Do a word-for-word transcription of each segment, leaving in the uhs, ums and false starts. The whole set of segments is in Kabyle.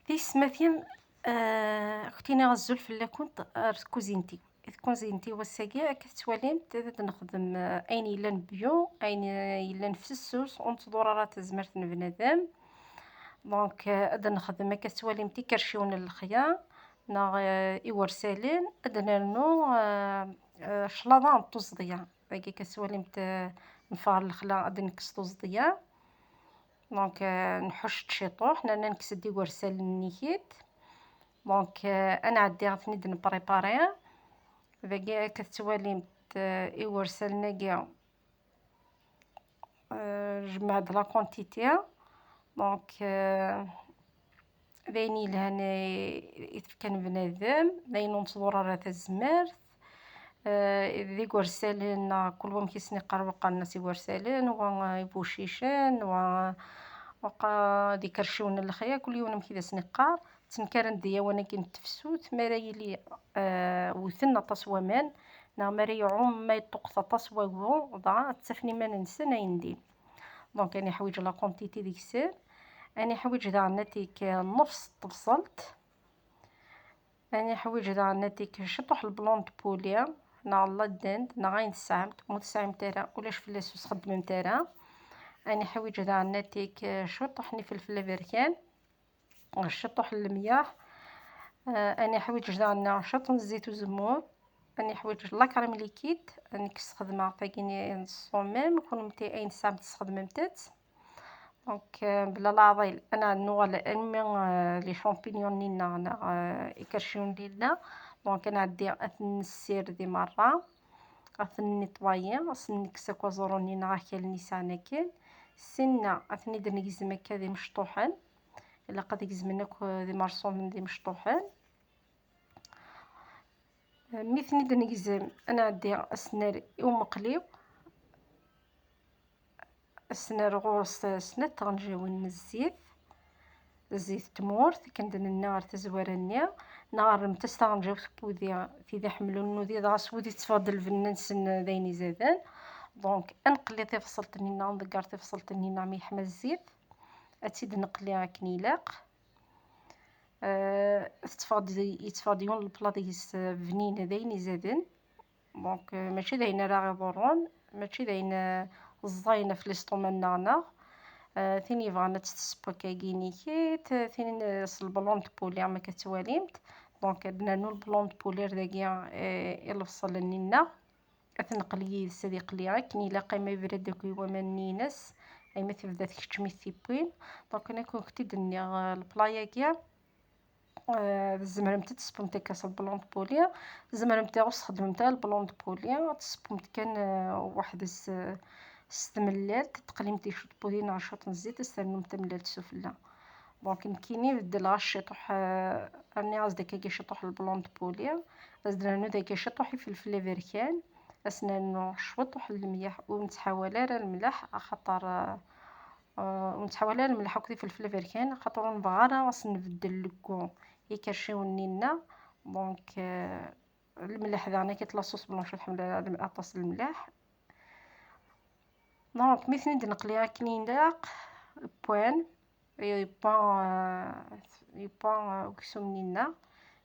Tiyessetmatin, eh, ad k-iniɣ azul fell-akent ar tkuzint-iw. Tkuzint-iw ass-agi, akka tettwalimt, ad nexdem, eh, ayen yellan bio, ayen yellan fessus, ur nettḍur ara tazmert n bnadem. Donc, eh, ad nexdem, akka tettwalimt, ikerciwen n lexyar, neɣ, eh, iwersalen, ad nernu, eh, eh, claḍa n tuẓḍya. Dagi, akka tettwalimt, eh, neffeɣ ɣer lexla, ad nekkes tuẓḍya. Donc, eh, nḥucc-d ciṭuḥ, nerna nekkes-d igersalen-nni-kit. Donc, eh, ad nɛeddi ad ten-id-neprépari. Dagi, akka tettwalimt, eh, igersalen-agi, eh, jemɛeɣ-d la quantité. Donc, eh, d ayen yelhan i, i tefkan bnadem, d ayen ur nettḍur ara tazmert. Eh, d igersalen, neɣ kul wamek i sen-iqqar, wa qqaren-as igersalen, wa, eh, ibucicen, wa, wa qa-, d ikerciwen n lexyar, kul yiwen amek i d asen-iqqar. Ttenkaren-d di awal-agi n tefsut, mi ara yili, eh, wten aṭas waman, neɣ mi ara iɛum, ma yeṭṭuqqet aṭas wagu, dɣa ad ttafen iman-nsen ayendin. Donc, ad neḥwiǧ la quantité deg-sen. Ad neḥwiǧ daɣen ad t-ik, eh, nnefs n tebṣelt. Ad neḥwiǧ daɣen ad t-ik ciṭuḥ le blanc de poulet, neɣ la dinde, neɣ ayen tesɛamt. Ma ur tesɛimt ara, ulac fell-as, ur txeddmemt ara. Ad neḥwiǧ daɣen ad t-ik, eh, ciṭuḥ n ifelfel aberkan, ciṭuḥ n lemyeḥ. Eh, ad neḥwiǧ daɣen ciṭ n zzit uzemmur. Ad neḥwiǧ la crème liquide, nekk sxedmeɣ tagini n ṣṣumam, kunemti ayen tesɛamt tesxedmemt-tt. Donc, euh, bla leɛḍil, ad nuɣal almi, euh, les champignons-nni-nneɣ, neɣ, euh, ikerciwen-nni-nneɣ. Donc, ad nɛeddi ad ten-nessired i merra, ad ten-netwayi, ad sen-nekkes akk aẓru-nni neɣ akal-nni sɛan akken. Sinna ad ten-id-negzem akka d imecṭuḥen. Ilaq ad gezmen akk d imerṣumen d imecṭuḥen. Mi ten-id-negzem, ad nɛeddi ad s-nerr i umeqli-w. Ad s-nerr ɣur-s snat tɣenjawin n zzit, zzit n tmurt, akken d-nenna ɣer tazwara-nni. Neɣ rremt-as taɣenjawt n wudi, tid iḥemmlen n wudi, dɣa s wudi tetteffeɣ-d lbenna-nsen d ayen izaden. Donc, ad neqli tibṣelt-nni-nneɣ, nḍegger tibṣelt-nni-nneɣ mi yeḥma zzit, ad tt-id-neqli akken ilaq. Euh, tetteffeɣ-d, yetteffeɣ-d yiwen lepla deg-s, euh, bnin, d ayen izaden. Donc, euh, mačči d ayen ara ɣ-iḍurren, mačči d ayen, euh, ẓẓayen ɣef l'estomac-nneɣ, neɣ, euh, tin yebɣan ad tt-tesseww akkagi-nni-kit, tin, euh, s le blanc de poulet, am akka tettwalimt. Donc, ad nernu le blanc de poulet ar dagi, euh, i lebṣel-nni-nneɣ. Ad t-neqli yid-s ad yeqli akken ilaq, ayma yebra-d akk i waman-nni-ines, ayma tebda tkeččem-it tiwwin. Donc, nekk ur kent-id-nniɣ, euh, lepla-agi, euh, tzemremt ad tessewwemt akka s le blanc de poulet, tzemremt ur txeddmemt ara le blanc de poulet, ad tessewwemt kan, euh, weḥd-s, euh, s tmellalt, teqlimt di ciṭ n wudi neɣ ciṭ n zzit, ad s-ternumt tamellalt sufella. Donc, nekkini beddleɣ-as ciṭuḥ, euh, rniɣ-as-d akkagi ciṭuḥ le blanc de poulet, ad s-d-nernu dagi ciṭuḥ ifelfel aberkan, ad s-nernu cwiṭuḥ n lemyeḥ, ur nettḥawal ara lemleḥ, axaṭer, euh, euh, ur nettḥawal ara lemleḥ akked ifelfel aberkan, axaṭer ur nebɣi ara ad s-nbeddel lgu i ikerciwen-nni-nneɣ. Donc, euh, lemleḥ daɣen, akka la sauce blanche ur tḥemmel ara lem-, aṭas lemleḥ. Donc, mi ten-id-neqli akken ilaq, wwan, yewwa, euh, yewwa, euh, uksum-nni-nneɣ,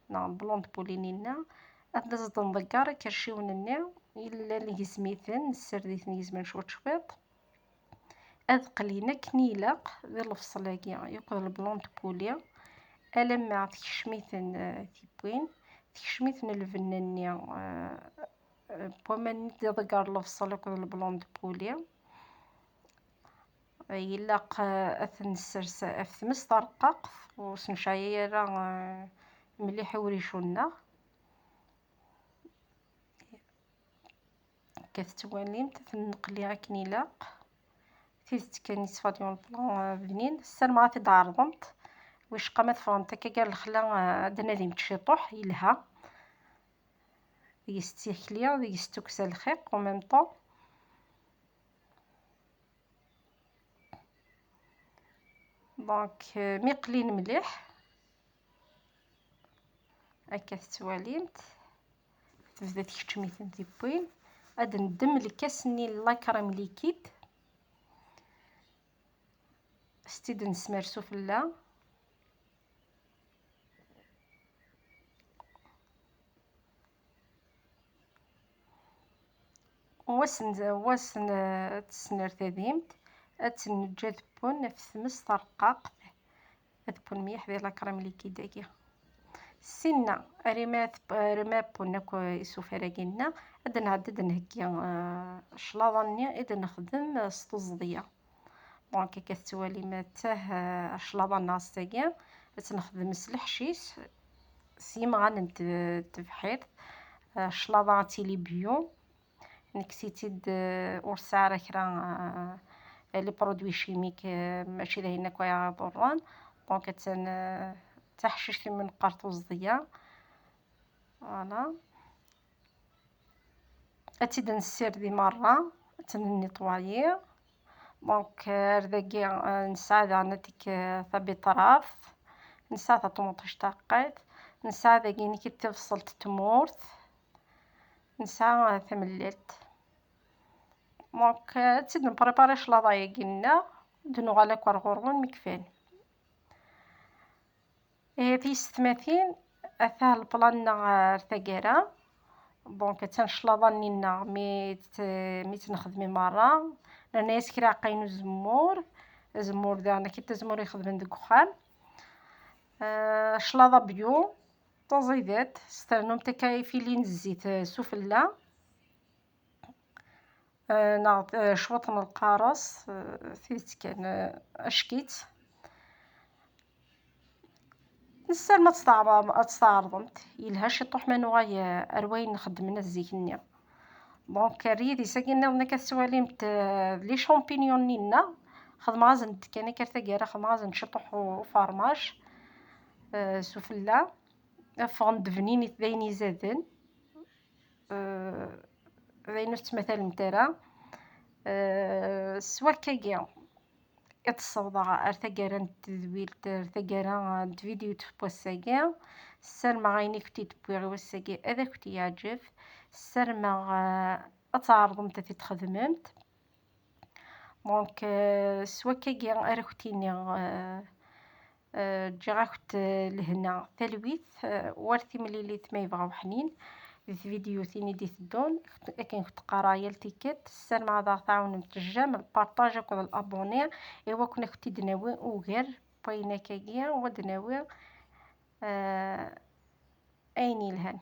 neɣ blanc de poulet-nni-nneɣ, ad as-d-nḍegger ikerciwen-nni, yella negzem-iten, nessared-iten gezmen cwiṭ cwiṭ. Ad qlin akken ilaq di lebṣel-agi, akked le blanc de poulet, alamma tekcem-iten, euh, tiwwin, tekcem-iten lbenna-nni, euh, euh, n waman-nni d-iḍegger lebṣel akked le blanc de poulet. Ilaq, euh, ad ten-nessers ɣef tmes tareqqaqt, ur s-necɛi ara, euh, mliḥ i wricu-nneɣ. Akka tettwalimt, ad ten-neqli akken ilaq. Tidet kan, yettfad yiwen leplan, euh, bnin. Ssarameɣ ad t-id-ɛerḍemt. Wicqa ma teffɣemt akka gar lexla, euh, ad d-nadimt ciṭuḥ, yelha. Deg-s tikli, deg-s tukksa lxiq, en même temps. Donc, euh, mi qlin mliḥ, akka tettwalimt, tebda tkeččem-iten tiwwin. Ad neddem lkas-nni n la crème liquide, s tid nesmersu fell-a. Wass n, wass n, eh, tesnert tadimt, ad tt-neǧǧ ad tewwen ɣef tmes tarqaqt, ad tewwen mliḥ di la crème liquide-agi. Sinna, arma tep-, arma wwen akk isufar-agi-nneɣ, ad nɛeddi ad nheggi, eh, cclaḍa-nni i d-nexdem, eh, s tuẓḍya. Donc, akka tettwalim, attah, eh, cclaḍa-nneɣ ass-agi, ad tt-nexdem s leḥcic, s yimɣan n t-, tebḥirt, eh, cclaḍa ad tili bio. Nekk-itt-id, eh, ur sɛiɣ ara kra, eh, les produits chimiques, eh, mačči d ayen akk ay aɣ-iḍurren. Donc, attan, eh, d taḥcict imi neqqar tuẓḍya. Voilà. Ad tt-id-nessired i merra, ad tt-nniṭwayi. Donc, ar dagi, eh, nesɛa daɣen atik, eh, tabiṭraft, nesɛa taṭumuṭict taqqayt, nesɛa dagi nekk tibṣelt n tmurt, nesɛa, eh, tamellalt. Donc, eh, ad tt-id-npripari cclaḍa-agi-nneɣ, ad d-nuɣal akk ar ɣur-wen mi kfan. Eh, tisetmatin, ata leplan-nneɣ ar taggara. Donc, attan cclaḍa-nni-nneɣ mi tt-, mi tt-nexdem i merra. Nerna-yas kra aqqayen uzemmur. Azemmur daɣen, akka tazemmur ixedmen deg uxxam. Eh, cclaḍa bio, taẓidat, s ternumt akka ifili n zzit, eh, sufella. Eh, neɣ, eh, cwiṭ n lqares, eh, tidet kan, eh, acek-itt. Nessaram ad tt-tɛerḍem, ad tt-tɛerḍemt. Yelha ciṭuḥ ma nuɣal, eh, ar wayen xeddmen zik-nni. Donc, ar yidis-agi nniḍen akka tettwalimt, eh, les champignons-nni-nneɣ, xedmeɣ-asen-d kan akka ar taggara, xedmeɣ-asen-d ciṭuḥ u-, ufermaj, eh, sufella. Ffɣen-d bninit d ayen izaden. Eh, d ayen ur tettmatalemt ara. Eh, s wakkagi i d-ssawḍeɣ ar taggara n tedwilt, ar taggara n tvidyut n wass-agi. Ssarmeɣ ayen i kent-id-wwiɣ i wass-agi ad akent-yeɛǧeb. Ssarmeɣ, eh, ad tɛerḍemt ad t-id-txedmemt. Donc, euh, s wakkagi ara kent-iniɣ, euh, euh, ǧǧiɣ-akent, euh, lehna, talwit, euh, war timlilit ma yebɣa uḥnin, di tvidyutin i d-iteddun, akken kent-qqareɣ yal tikkelt, ssarmeɣ ad aɣ-tɛawnemt j'aime, lparṭaj akked l'abonné, i wakken ad kent-id-nawi ugar n wayen akkagi, u ad d-nawi, euh, ayen yelhan.